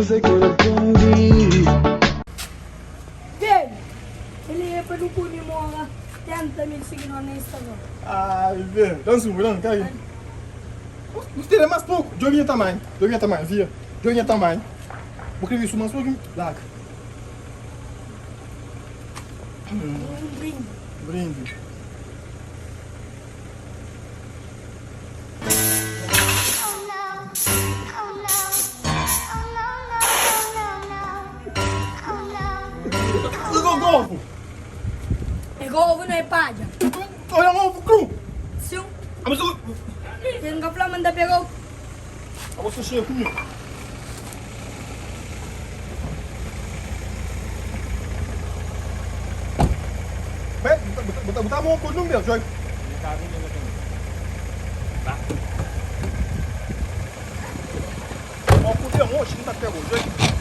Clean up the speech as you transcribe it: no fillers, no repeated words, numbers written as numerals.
Kuzê ki eu aprendi. Baby, kel-li é pa nu komemora 70 mil sigidor na Instagram. Ah, bebê, dá-me um dá-me, cai. Você é mais pouco. Djobe nha tamanho, djobe nha tamanho, via. Djobe nha tamanho. Vou querer isso mais pouco. Laga. Um brinde. Brinde. Ovo. É ovo, não é palha. Olha um ovo cru. Sim. Ah, mas eu... Tem que falar, manda pegar. Ah, você chega comigo. Bem, botar a mão com o número, joga. Ó, com o hoje, não tá pegando, joga.